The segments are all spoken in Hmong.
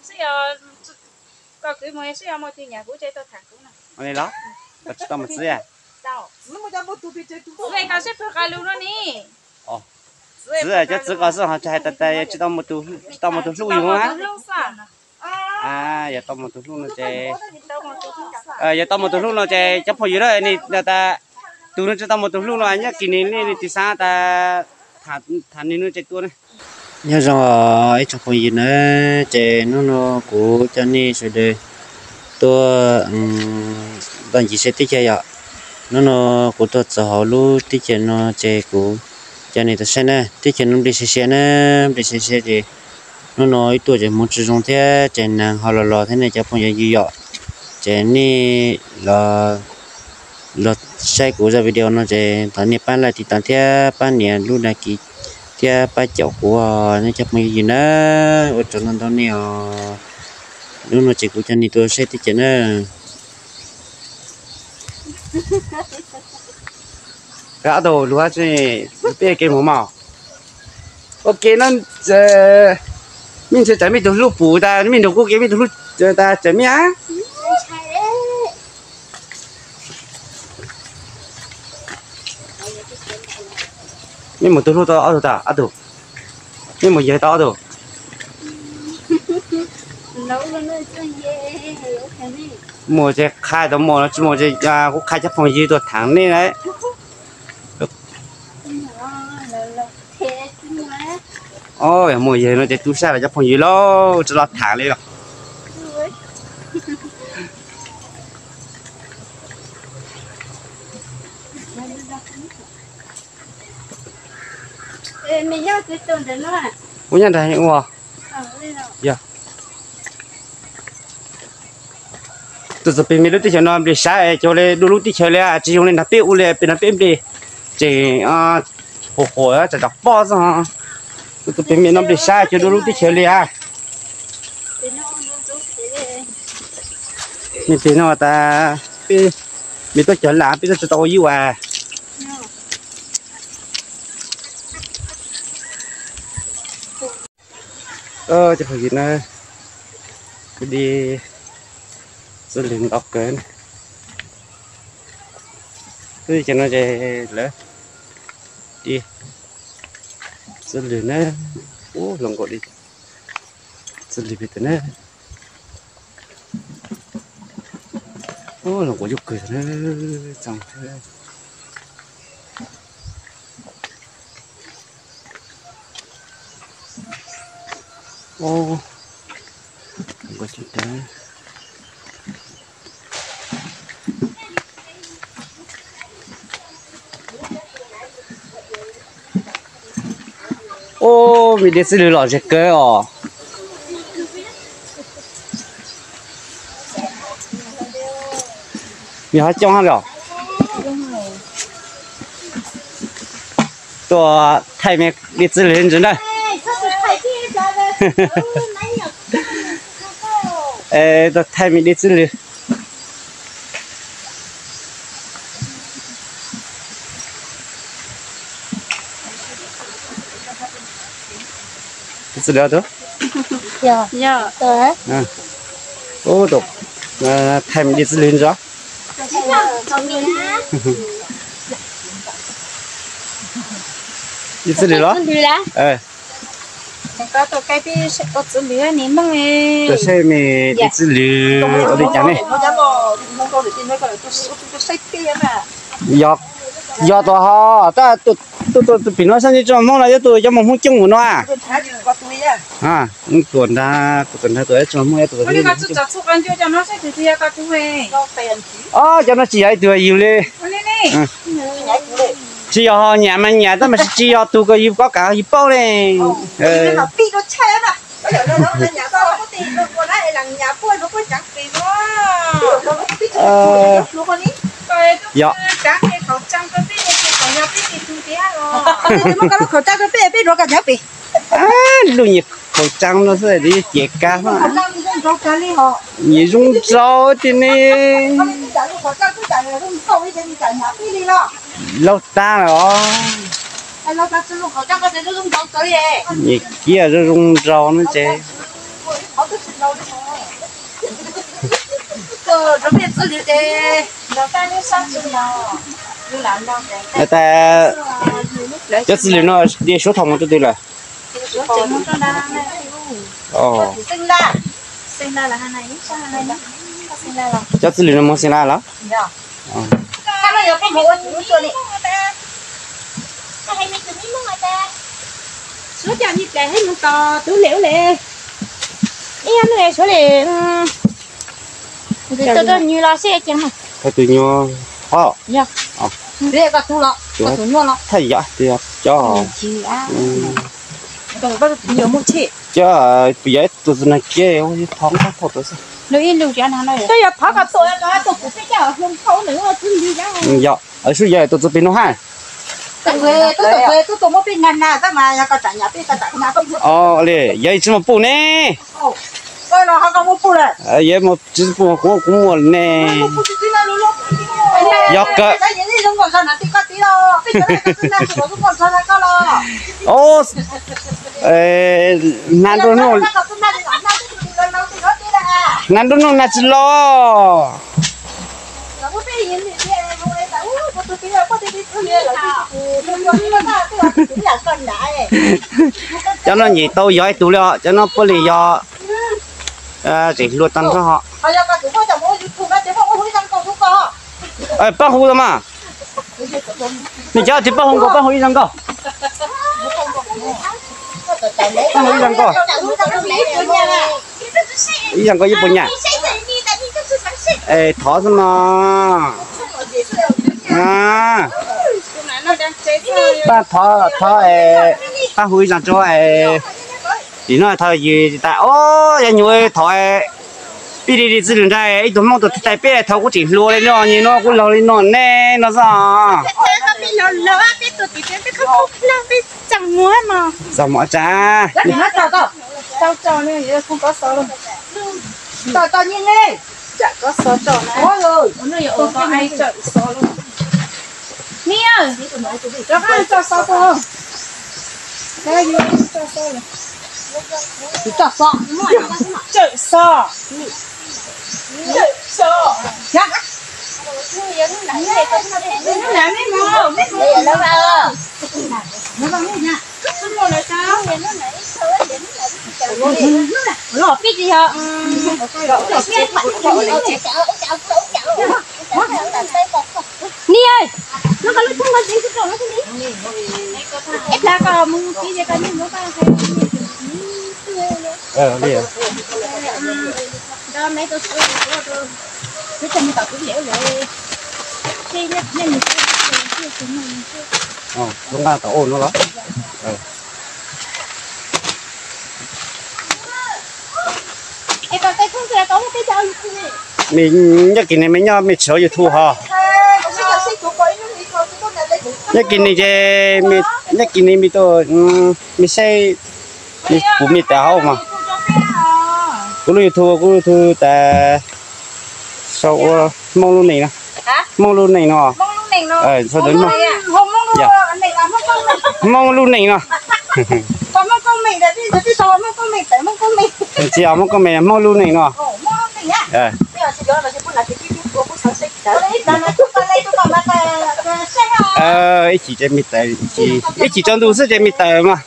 Xwb yog koj kwv mus, xwb yog muaj tus nyiam kuv ces tau tham kuv no. Ua li los? Koj tsis tau mus txwv a? Txwv koj sib pwg qa lug no ni. Txwv cov txwv koj xwb ho tsis hais tas tas tsis tau mus tus hlub yus a. Yog tau mus tus hlub no ces, yog tau mus tus hlub no ces cov phooj ywg na, tas tus no tsis tau mus tus hlub no nyob kis nis li tis xav tas tham nis no ces tuaj na. Nyob zoo ib tsoom phooj ywg na, ces hnub no kuv coj nej sawv daws tuaj toj ncig saib teb chaws yom. Hnub no kuv tuaj txog hauv lub teb chaws no ces kuv coj nej tuaj saib na, teb chaws no nplej siab siab na, nplej siab siab ces hnub no ib tuaj ces hmoov tsis zoo thiab ces neeg ho los los thiab nej cov phooj ywg yom. Ces nej los, los saib kuv zaj video no ces thov nej pab like tiv tas thiab pab nias lub đăng ký thiab pab caum kuv os nej cov phooj ywg na. Ua tsaug ntau ntau nej os. Hnub no ces kuv coj nej tuaj saib teb chaws na. Ob tug lug peb kev mus mas. Ua ke no, mej ntshai tsam mej tug hlub pum tas mej nrug kuv kev mej tug hlub tas tsam mej a. Mej mus tug hlub tau ob tug tas ob tug. Mej mus yawg tau ob tug. Mus ces qha tau mus no tsis mus ces kuv qha cov phooj ywg tuaj tham nej na. Mus yawg no ces tu sab los cov phooj ywg lauj tsis los tham li los. Ua nyob nrag ua. Yog tus txom pem me lub teb chaws no nplej sab cov li dua lub teb chaws li tsis zoo li nrog peb ua li peb nrog peb nplej ces huam huam tsam tsam pob xwb. Tus txom pem me no nplej sab cov dua lub teb chaws li a. Me pem no tas peb me tuaj cog lam peb tuaj tsis tau ua yub a. Cov phooj ywg na, kuv di txiv lwg ntau kawg. Twb cov no ces lawv di txiv lwg na, ub hluas nkauj di txiv lwg pem tod na. Ub hluas nkauj yuj kawg na, txog thiab. Ub, me dej txiv lwg lom zem kawg os. Nws ho coob hab los. Tuaj thaij me dej txiv lwg ntsis na. Tuaj thaij me dej txiv lwg. Dej txiv lwg tus, thaij me dej txiv lwg ntsis. Dej txiv lwg los? Tuaj saib me dej txiv lwg ua li cas ne. Yog, yog tus ho, tab tuaj tus pem no xyov nyob tsoom Hmoob los yog tus cov Hmoob coob mus no a. Tuaj nrag, tuaj nrag tus tsoom Hmoob, yog tus. Ob, cov no tsis yog ib tug yug li. Tsis yog ho nyam mas nyam tab mas tsis yog tus ko yug kob kav yug paub li. Yog, lub nyuag khaum tsaab no xwb ces kab, nyuag zoo nraug tiag ne. Laug tag lawm os. Nyuag kiag zoo zoo nraug no ces. Tas cov txwj lwm no suav thaum mus rau twg lawm? Cov txwj lwm no mus Xeev Las los? Suav cas me pliam hib mus tos tub lem ub le. Ib yam nws suav li, tau tau nyuj los seb ceev mas. Thaum tus nyuj ho, thaj yam tias cov, cov yog ib tug txiv neej kiag, thov ib thauj tuaj xwb. Yog thov kom tuaj, yog sub yog tus txiv pem no hab. Li yog tsis muaj puj ne. Yog tsis muaj puj kuv, kuv muaj ne. Yog kawg. Hnav nruab nuj, hnav nruab nuj nag tsis los. Cov no nyem tau yog ib tug li os, cov no puav leej yog tseem hluas tag nrho. Pab hu mas. Nws cov twg pab hu nkaus, pab hu ib zag nkauj. Pab hu ib zag nkauj. Ib zag nkauj ib puas nyaj. Es thov xwb mas. Pab thov, thov, pab hu ib zag rau. Nim no thov yws tas, o, yog nyuam thov peb li li txij lwm nrag ib tug Hmoob tus tais peb thov kuv tseem hluas li no, nim no kuv laug li no ne no xwb. Txaj muag tsa. Ni, ib plag koj mus kib ces koj niag muab koj hais. Lub nqaj tau ua no los? Nyob kis ne me nyob me tsis ua YouTube ho? Nyob kis ne ces, nyob kis ne me tuaj, me saib, kuv me tas hauv mas. Kuv lub YouTube, kuv YouTube tas sau ua Hmoob lub neej no. Hmoob lub neej no. Sau ntawv Hmoob. Hmoob lub neej no. Tsis yog Hmoob koob meej, Hmoob lub neej no. Ib chim ces me tas, ib chim tsaus ntuj xwb ces me tas mas.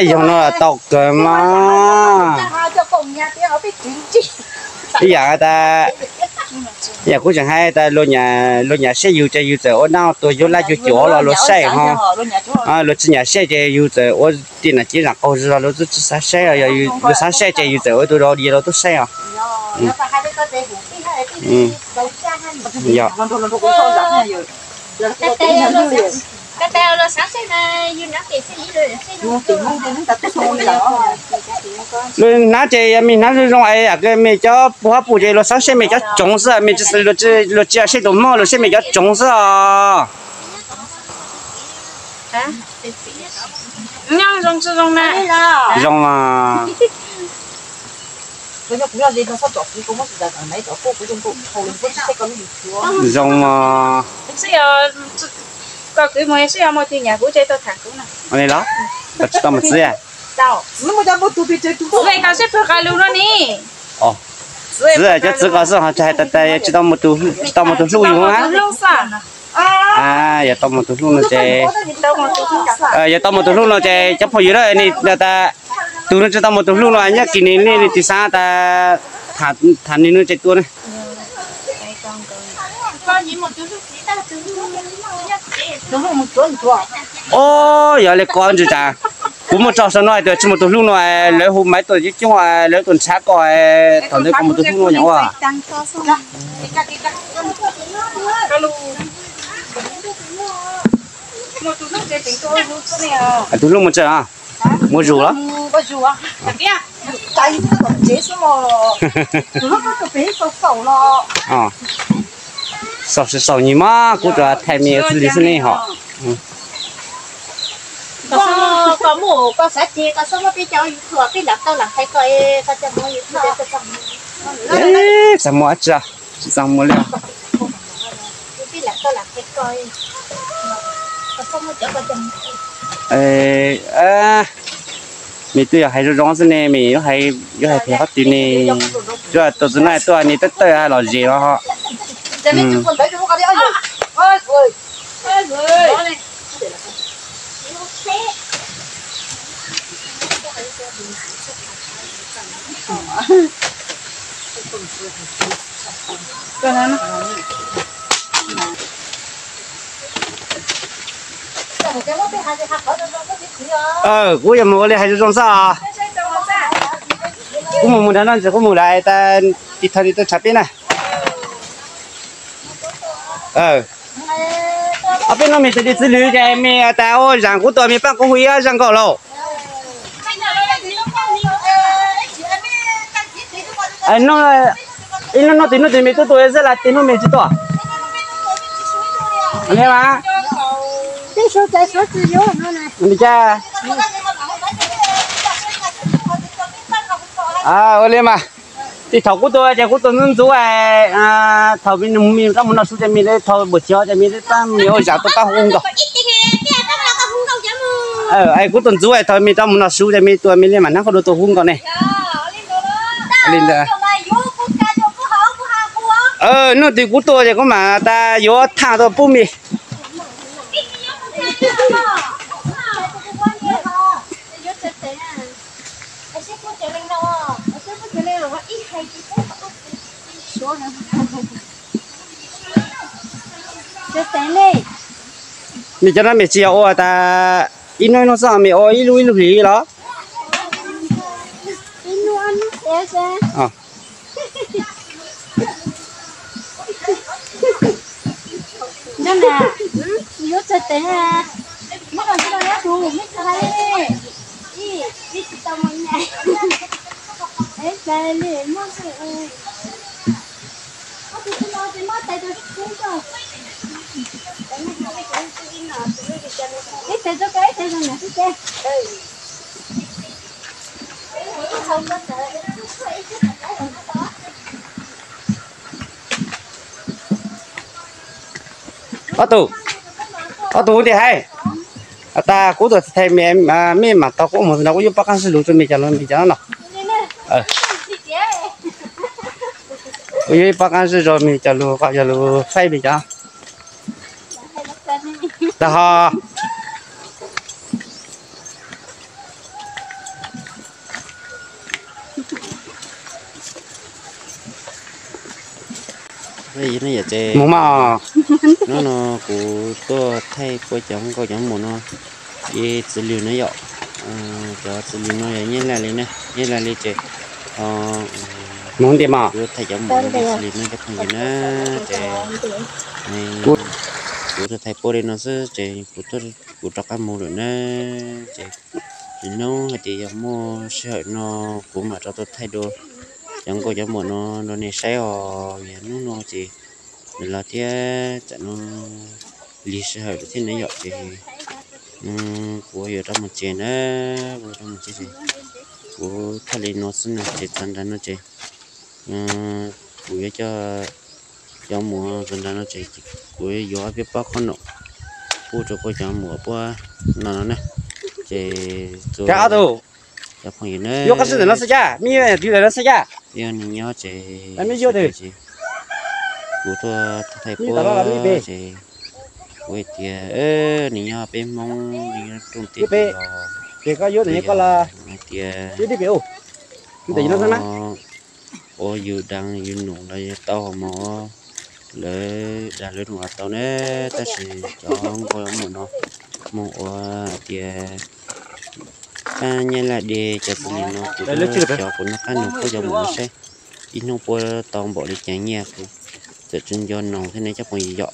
Yog no tau kawg mas. Ib yam tas, ib yam kuv tseem hais tas luag nyiam saib yus ces yus txawm ua dab tua yuav laj cuag cuav los luag saib ho. Luag tsis nyiam saib ces yus txawm ua tej nam cev zam qaug zog los luag tsis xav saib, yog luag xav saib ces yus txawm ua tus dog diav los tuaj saib os. Luag hnav ces yog me hnav zoo zoo es yam kws me cov puag hab pum ces luag xav saib me cov tsoov xwb, me luag tsis saib tus Hmoob, luag saib me cov tsoov xwb os. Nyob zoo tsis zoo na? Zoo mas. Zoo mas. Sib yog koj kwv mus sib yog muaj tus nyiam kuv ces tau tham kuv na. Ua li los? Koj tsis tau mus txwv? Txwv koj sib pwg qa lug no ni. Txwv cov txwv koj xwb ho tsis hais tas tas tsis tau mus tus hlub yus na. Yog tau mus tus hlub no ces, yog tau mus tus hlub no ces cov phooj ywg na, tas tus no tsis tau mus tus hlub no nyob kis ni nej tis xav tas tham nws no ces tua na. Ob, yog li ko ntsis tas kuv muab tso saum no hais tias tsis mus tus hlub no, lawv hu maiv tuaj coob coob, lawv tuaj ntshav koj, thaum ntawd koj mus tus hlub no nyom ua. Tus hlub mus tsev, mus zus los? Xaus xaus nyis mog, kuv tsuas thaij me ua txwv li xwb ne hos. Txaj muag dab tsi, tsis txaj muag li. Me twb yog hais zoo zoo xwb ne, me yuav hais phem qhov twg ne? Tsuas tus txiv neej tuaj ne, tawj tawj los zes los. Kuv yuav mus ua li hais zoo zoo xwb os. Kuv mus mus nrad no ntsis, kuv mus lawm tas tiv thaiv tiv thaiv tshav peb na. Ob peb hnub me tus txiv lws ces me tas ua zam kuv tus me pab kuv hu ib ob zaj nkauj lauj. Ib hnub, hnub twg hnub twg me tuaj tua xwb las, tej hnub me tsis tuaj. Ua li mas, thaum kuv tua ces kuv tua ntxub ntxub, thaum me rov mus noj su ces me, thaum npus chiv ces me pab me ua zam tua pab hu nkauj. Kuv tua ntxub, thaum me rov mus noj su ces me tua me li mam nab qhov dua tua hu nkauj ne. Li ntawd, hnub twg kuv tua ces kuv mam tas yuav tham tuaj pub me. Me cov no me tsis yog ua tas ib hnub ib hnub xwb, me ua ib lub ib lub hlis los? Ob tug, ob tug tias hais, tas kuv tuaj thaij me, mej mam tau kuv mus no kuv yuav pab qaab zaj lug rua mej cov lug mej cov no no. Kuv yuav ib pab qaab zaj zoo mej cov lug, yog lug faib mej cov. Tag ho. Mus mas. Hnub no kuv tuaj thaij puab cov nkauj cov muam no, ib txiv lws na yom. Cov txiv lws no yog nyab laj li na, nyab laj li ces mus nti mas kuv thaij cov muam no ib txiv lws na cov phooj ywg na, ces kuv tuaj thaij puab li no xwb ces kuv rov qab mus lawm na, ces hnub hais tias yog muaj sij hawm no kuv mam rov tuaj thaij dua cov nkauj cov muam no rau nej saib os. Yog hnub no ces nws los thiab tsam no lig sij hawm lawm thiab na yom, ces Kuv yuav rov mus tsev na, kuv yuav rov mus tsev ces kuv thaij li no xwb na ces txog nrad no ces kuv yuav coj cov muam txog nrad no ces kuv yuav ob peb pob qhob noom pub rau puab cov muam puab no no na. Ces cov phooj ywg na, yog nws nyob ces kuv tuaj thaij pub ces kuv hais tias nws nyob peb Hmoob, nws nyob rooj teb ces yog hais tias ua yus deev yus num los yus tau hos mas lawv dag lawv num los tau na. Tab sis cov nkauj cov muam no moog ua hais tias pab nyab laj de cov xws li no kuv cov kuv noj qab nug puab cov muam no saib ib hnub puab tau npaum li cas nyiaj, kuv txawm tsis nco noog thiab ne cov phooj ywg yom.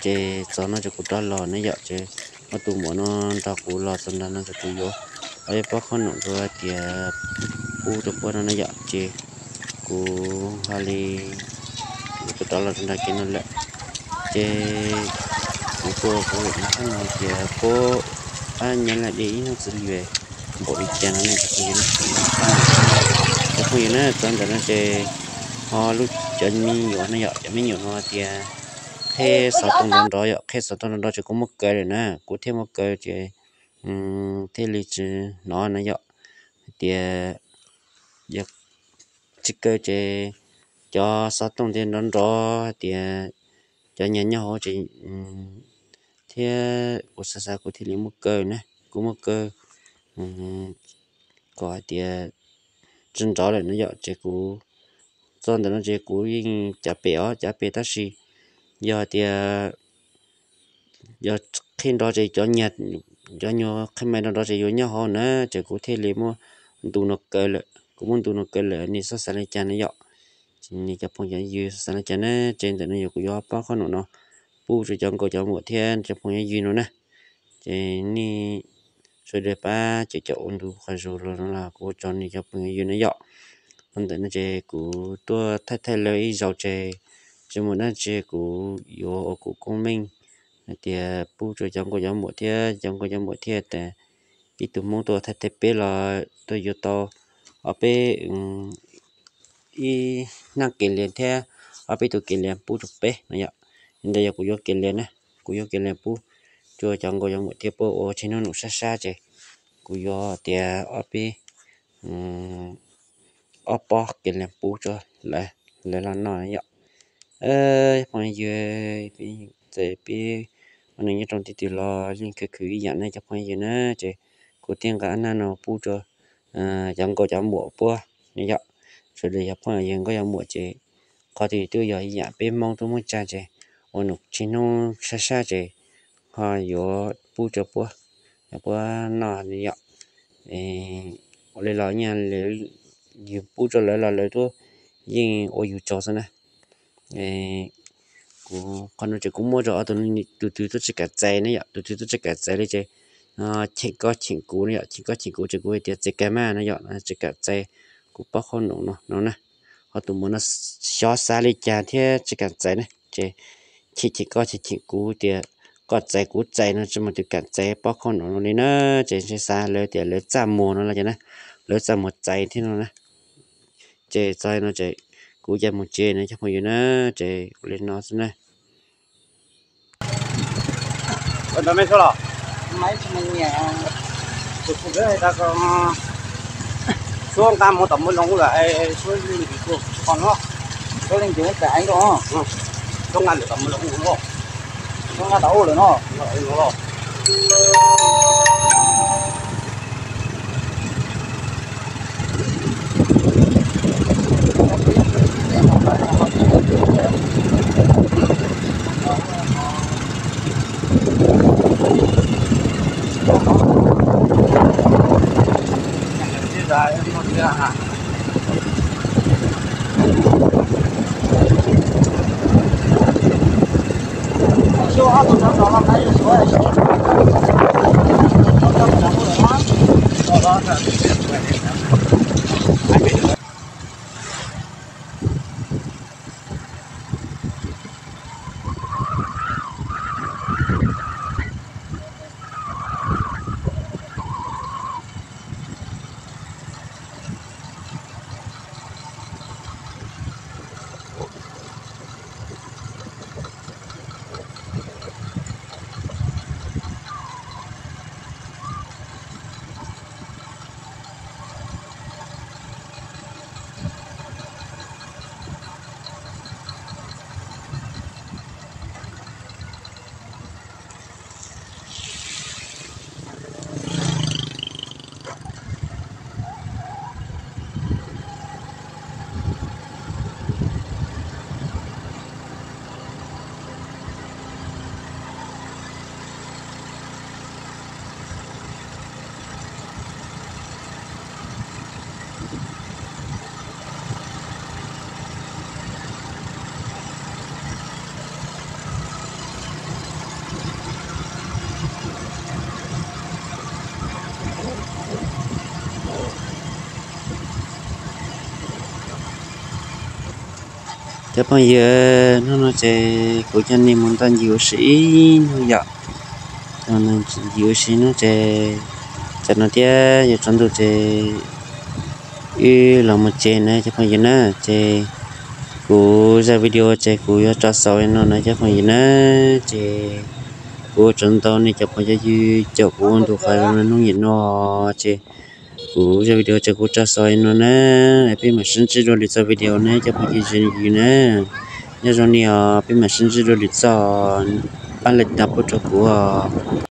Ces txog no ces kuv rov los na yom, ces ob tug muam no nrog kuv los txog nrad no ces kuv yuav ob peb pob qhob noom rau hais tias pub rau puab no na yom. Ces kuv ho li kuv rov los rau nram kev no lawm. Ces kuv tuaj kuv lom no hais tias puab pab nyab laj de ib hnub xws li npaum li cas no ne cov phooj ywg. Cov phooj ywg na, txog ntawm no ces ho lub cov me nyuam no yom, cov me nyuam no tias qheb xov tooj nrov nrov yom, qheb xov tooj nrov nrov ces kuv muab kaw lawm na, kuv thiaj muab kaw ces thiaj li tsis hnov na yom. Hais tias yog tsis kaw ces cov xov tooj ntiag nrov nrov hais tias cov nyuag nyob hauv ces thiab kuv xav xav kuv thiaj li muab kaw na, kuv muab kaw kom hais tias tsis nrov lawm no yom. Ces kuv txog ntawm no ces kuv yeej cav pem os, cav pem tab sis yog hais tias yog qheb nrov ces cov nyuag qheb me nrov nrov ces yuav nyob hauv na, ces kuv thiaj li muab ntu no kaw lawm. Kuv muab ntu no kaw lawm, nej xob xav li cas na yom. Ces nej cov phooj cov ywg xob xav li cas na, ces ntawm no yog kuv yuav pab qhob noom no pub rau cov nkauj cov muam thiab cov phooj cov ywg no na. Ces nej sawv daws pab cawm cawm ua ntu qhov zug los no los kuv ua tsaug nej cov phooj cov ywg na yom. Txog ntawm no ces kuv tuaj thaij thaij lawv ib zaug ces tsis muaj dab tsi, kuv yuav ua kuv koob meej hais tias pub rau cov nkauj cov muam thiab cov nkauj cov muam thiab tas ib tug Hmoob tuaj thaij thaij peb los tuaj yuav tau ob peb ib hnab kev lias thiab ob peb tug kev lias pub rau peb no yom. Li ntawd yog kuv yuav kev lias na, kuv yuav kev lias pub rau cov nkauj cov muam thiab puab ua tsheej hnub num sab sab ces kuv yuav tias ob peb ob pob kev lias pub rau lawv los noj yom. Phooj ywg, txawm peb ua neeg nyob rau tib twg los yeej khwv khwv ib yam ne cov phooj ywg na, ces kuv thiaj nqa naj no pub rau cov nkauj cov muam puab ne yom. Sawv daws yog phooj yog nkauj yog muam ces qhov twg twb yog ib yam, peb Hmoob tub Hmoob tsav ces ua num tsheej hnub sab sab ces ho yuav pub rau puab, yog puab noj ne yom. Ua li los nyaj yus pub rau lawv los lawv tub yeej ua yus tsaug xwb na. Kuv qhov no ces kuv muab rau ob tug, tus twg tuaj tsis kam txais ne yom, tus twg tuaj tsis kam txais li ces cheem koj cheem kuv ne yom, cheem koj cheem kuv ces kuv hais tias txais kag mas no yom, tsis kam txais kuv pob qhob noom no no na. Ho tus muam no xyov xav li cas thiab tsis kam txais na, ces cheem cheem koj cheem cheem kuv tias koj txais kuv txais no tsis muaj tus kam txais pob qhob noom no li na. Ces ntshe xav lawv tias lawv txaj muag no los cas na, lawv txaj muag txais thiab no na. Ces txog no ces kuv cia mus tsev na cov phooj ywg na, ces ua li no xwb na. Suab nqa mus tom Npoo Loo lawm, suab leej twg tuaj qhov no, suab leej twg tas eib rau, suab nqa lawm tom Npoo Loo, suab nqa tom ub lawm no. Cov phooj ywg, hnub no ces kuv coj nej mus ntoj ncig ua si ib hnub yom. Ncig ua si hnub ces, tam no thiab yuav tsaus ntuj ces wb los mus tsev na cov phooj ywg na. Ces kuv zaj video ces kuv yuav tso xaus li no na cov phooj ywg na. Ces kuv ua tsaug ntau nej cov phooj cov ywg caum kuv ntu qhov hnub nim no. Ces kuv zaj video ces kuv tso xaus li no na. Peb mam sib ntsib dua lwm txoj video na cov phooj cov ywg na. Nyob zoo nej os, peb mam sib ntsib dua lwm txoj. Pab like tag pub rau kuv os.